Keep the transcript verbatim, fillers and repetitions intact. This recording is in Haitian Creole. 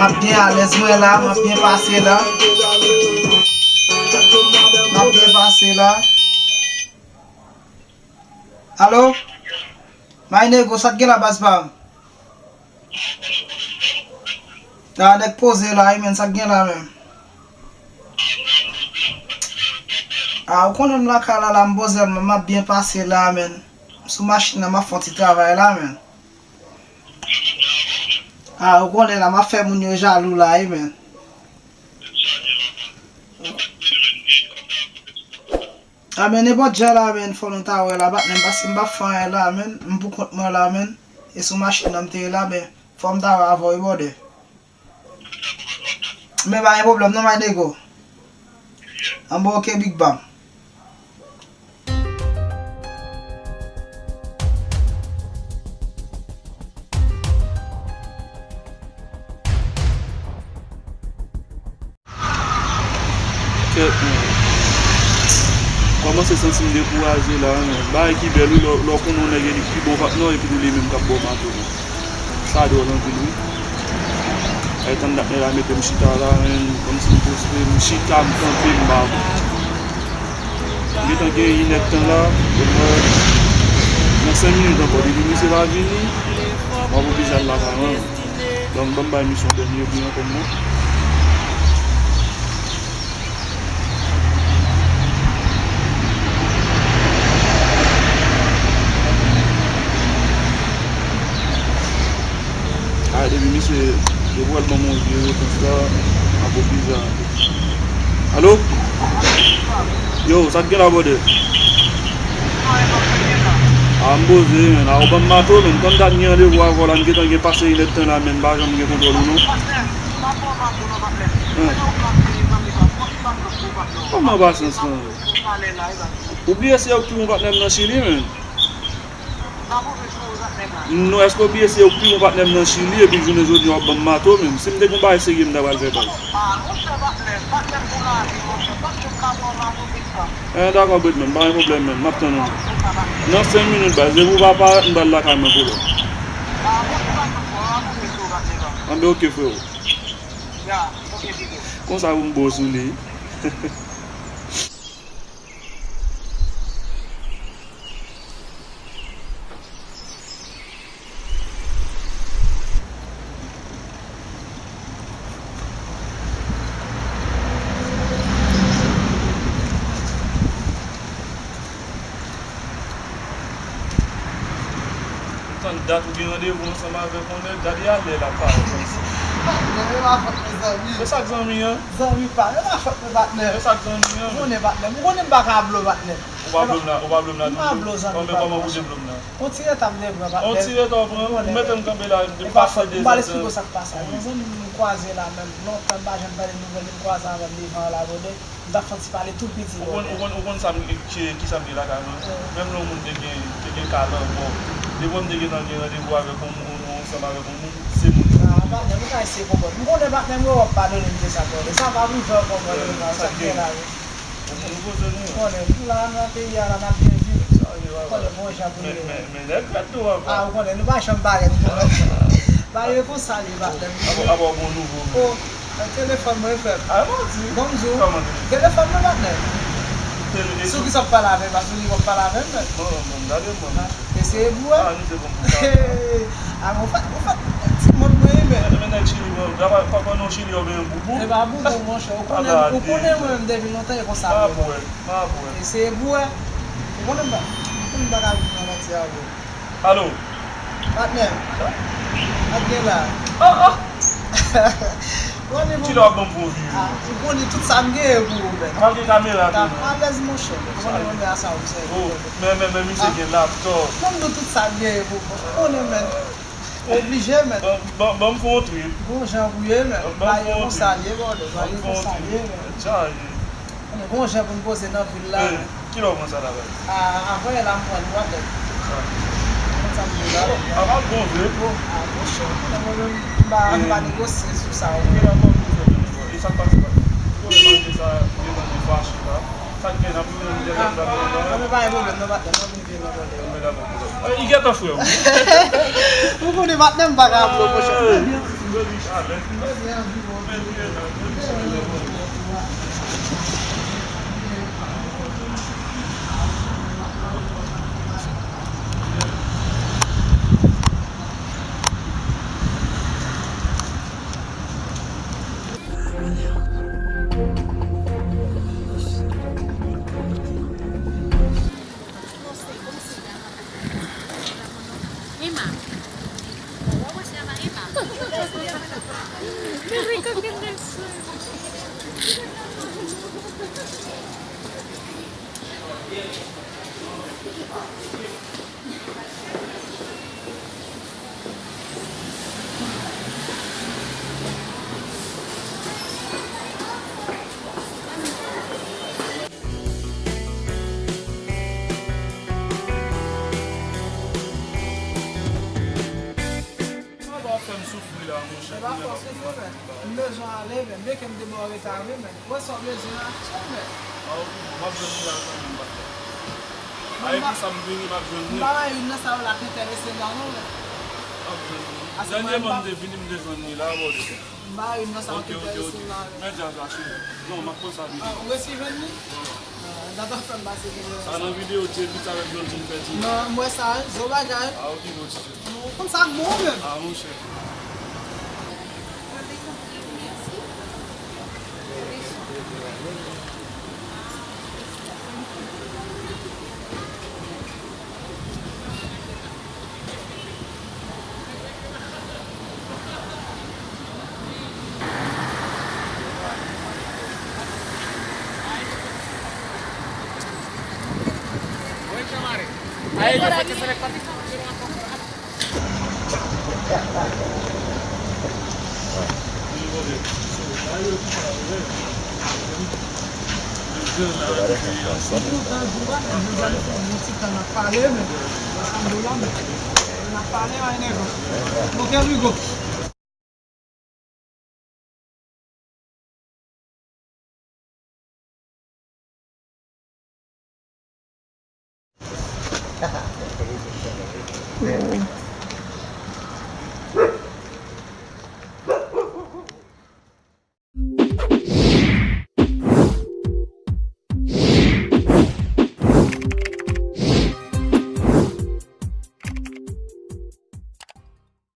M ap byen alèz mwen la, m ap byen pase la. M ap byen pase la. Alo? My nego, sa k gen la baz pa m? Ah, nèg poze la, wi, menn, sa k gen la menm? Ah, ou konnen m lakay la, la m poze, m ap byen pase la, menn. M sou machin nan, m ap fè yon ti travay la, menn. Ah, ou konnen la, m ap fè moun yo jalou la, wi, menn. Ah, men nenpòt jan la, menn, fò nou ta wè la, patnè m, paske m p ap fè anyen la, menn, m pou kont mwen la, menn. E sou machin nan m te ye la, men fò m ta wè avè w, wi, brother. Men pa gen pwoblèm non, my nego. An bon, ok, big bam. Kèt, mwen kòmanse santi m dekouraje la, men bagay ki bèl wi, lè, lè w konnen yon nèg e li ki pi bon patnè w epi li menm k ap ba w mato. Sa dwòl anpil wi. Ay tann dat nèg la mete m chita la, men kòmsi m poste, m chita, m kanpe, m ba bon. M gentan gen inèdtan la, e mwen, nan senk minit ankò, depi misye pa vini, m ap oblije al lakay mwen. Donk, ban m bay misye yon dènye bri ankò non. Ah, depi misye, depi w al ban m yon vye repons la, m ap oblije. Alo? Yo, sa k gen la, brother? Ah, m poze, menn. Ah, ou ban m mato, menn. Tann dat m gen randevou avè w la, m gentan gen pase inèdtan la, menn. M pa janm gen kontwòl ou non. Kòman pasyans lan? Ou bliye se ou ki bon patnè m nan Chili, menn. Non, èske ou bliye se ou ki pi bon patnè m nan Chili, epi jounen jodi a w ap ban m mato, menn. Si m te gon bagay serye, m ta pral fè baz. Eh, dakò, Britman, pa gen pwoblèm, menn. M ap tann ou. Nan senk minit, baz. Depi w pa parèt, m pral lakay mwen pou lè. Anben, ok, freo. Konsa pou m bo sou li. Tann dat ou gen randevou ansanm avèk yon nèg, gade alè l ap parèt ansanm. Patnè, e pa fòt mwen, zanmi. E sa k zanmi an? Zanmi pa, e pa fòt mwen, patnè. E sa k zanmi an? Ou konnen, patnè m, ou konnen m pa ka blo, patnè. Ou pa blo m la, ou pa blo m la toujou? M pa blo, zanmi. Kòman, kòman pou te blo m la? On ti reta m te pran, patnè. On ti reta w pran? Ou mete m kanpe la, m pase de zè. M pral esplike w sa k pase. Yon zanmi m, m kwaze la, menm lontan m pa janm tande nouvèl li, m kwaze avè l devan an la, brother. M t ap fè yon ti pale tou piti. Ou konn, ou konn, ou konn sa m, ki, ki sa m te lakay mwen. Menm lè yon moun te gen, te gen ka nan bò. Depi m te gentan gen randevou avèk yon moun, ansanm avèk yon moun, se moun nan. Ah, patnè, nou ka eseye konprann. M konnen patnè m, w ap padone m de sa, brother. Sa va rive ankò, brother. Sa k gen la, wi. Ou konnen, nou la, nan peyi a la, n ap byen viv. Ou konnen, bon jan pou nou ye. Men, men, men, nèg fèt tou ankò. Ah, ou konnen, nou pa janm parèt, nou. Pa ye konsa li, patnè m. Apa, apa w bon nouvo, men. Nan telefòn mwen, frè m. Ah, manti. Bon, m di w. Kòman telefòn? Telefòn mwen, patnè. Tele-, sou ki sa w ap pale avè m? Paske w ap pale avè m, men. Bon, bon, gade mwen. Ah, eseye pou wè. Ah, nou te bon pou sa. Ah, ou fèt, ou fèt ti mond mwen, men. Men, men nèg Chili, bon, dapre papa nou Chili, yo gen boubou. E pa boubou, monchè. Ou konnen, ou konnen mwen menm depi lontan, e konsa m ye. M ap wè, m ap wè. Eseye pou wè. Ou konnen m pa, ou konnen m pa ka viv nan manti avè w. Alo? Patnè m. Sa? Sa k gen la? Oh, oh! Kilè w ap ban m pwovizyon? Ah, ou konnen tout sa m genyen pou ou, men. M al gen kamera tou, men. Alèz, monchè. Ou konnen mwen a sa ou sèvi. Oh, men, men, men, misye gen laptop. Ban m di w tout sa m genyen pou ou, men. Ou konnen, men. Oblije, men. Ban, ban, ban m fè yon trip. Bon jan pou ye, men. Ban m fè yon trip. Ba ye konsa l ye, brother. Ba ye konsa l ye, men. Chaje. Bon jan pou n poze nan vil la. Kilè w pran sa la, baz? Ah, avanyè la, m pran li, patnè. Sa. Konn sa m di la. A pa bon vre. Ah, monchè, ou konnen mwen menm, m pa, m pa negosye sou sa, wi. Kilè w pran pou fè menm, bro? E sa k pase, baz? Ou konnen malgre sa, ou gentan gen fache la. Sa k gen, n ap vin, n ap vin, n ap vin. Ah, men pa gen pwoblèm, non, patnè, mwen vin vin nan, patnè. Mwen dakò, bro. Eh, li gentan frè w. Ou konnen patnè m pa ka ap pran, monchè. Emma. Qué rico que te suena. Sa w ap fè m soufri la, monchè. Se pa fè w soufri, men. M bezwen ale, men. Byen ke m te ba w reta, wi, men. Wè sa w bezwen achte, men. A, w ap jwenn li la kanmenm, patnè. A, e pou sa m vini, m ap jwenn li. M pa wè youn nan sa yo la k enterese m la, non, men. W ap jwenn li. Dènyèman m te vini, m te jwenn li la, bò de. M pa youn nan sa yo k enterese m la, men. Men djaz la, cheri. Non, m ap pran sa vini. A, ou resi jwenn li? Wi. Ah, dat ap fè m pase pou mwen. Sa nan videyo, J-Beatz avèk Blondine fè ti. Non, m wè sa, wi. Gwo bagay. Ah, ok, bon, ti jèn. Ou konn sa k bon, menm. Ah, monchè. Bon, tan, bon, bon, ti tan n ap pale, men, sa m di w la, men, n ap pale, ay, nèg. Bon, Rodrigo.